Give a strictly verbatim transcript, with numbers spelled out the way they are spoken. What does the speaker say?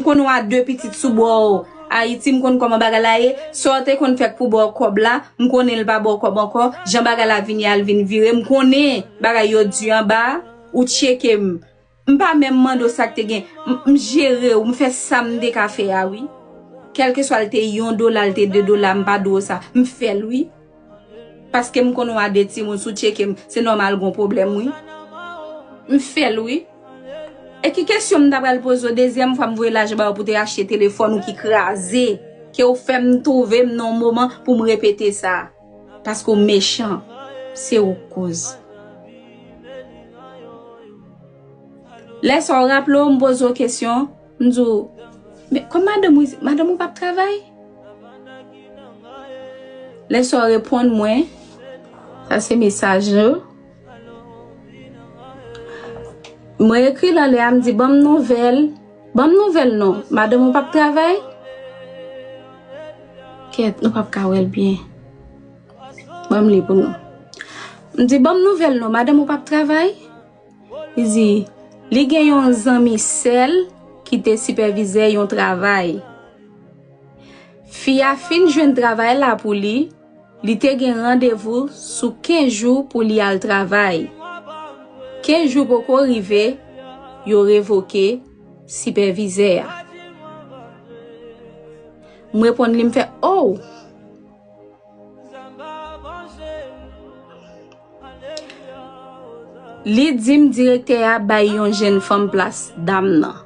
Konn w a de pitit sou bò w. Ayiti, m konn kòman bagay la ye. Sa w te konn fè k pou ba w kòb la, m konnen l pa ba w kòb ankò. Jan bagay la vin ye, al vin vire. M konnen bagay yo di anba a. Ou tcheke m. M pa menm mande w sa k te gen. M, m jere w, m fè sa m te ka fè a, wi. Kèlkeswa l te yon dola, l te de dola, m pa di w sa. M fè l, wi. Paske m konn w a de timoun, si w tcheke m, se nòmal gon pwoblèm, wi. M fè l, wi. E ki kesyon m ta pral poze w dezyèm fwa m voye lajan ba w pou te achte telefòn ou ki kraze, ke w fè m twouve m nan yon moman pou m repete sa? Paske w mechan. Se ou k koz. Lè sa w raple w, m poze w kesyon, m di w, men kòm madanm ou, madanm ou p ap travay? Lè sa w reponn mwen, sa se mesaj yo. Mwen ekri l anlè a, m di, ban m nouvèl. Ban m nouvèl non, madanm ou p ap travay? Kèt, nou p ap ka wè l byen. Ban m li pou nou. M di, ban m nouvèl non, madanm ou p ap travay? Li di, li gen yon zanmi sè l ki te sipèvizè yon travay. Fi a fin jwenn travay la pou li, li te gen randevou sou kenz jou pou li al travay. Kenz jou poko rive, yo revoke sipèvizè a. M reponn li, m fè, oh! Li di m direktè a bay yon jèn fanm plas dam nan.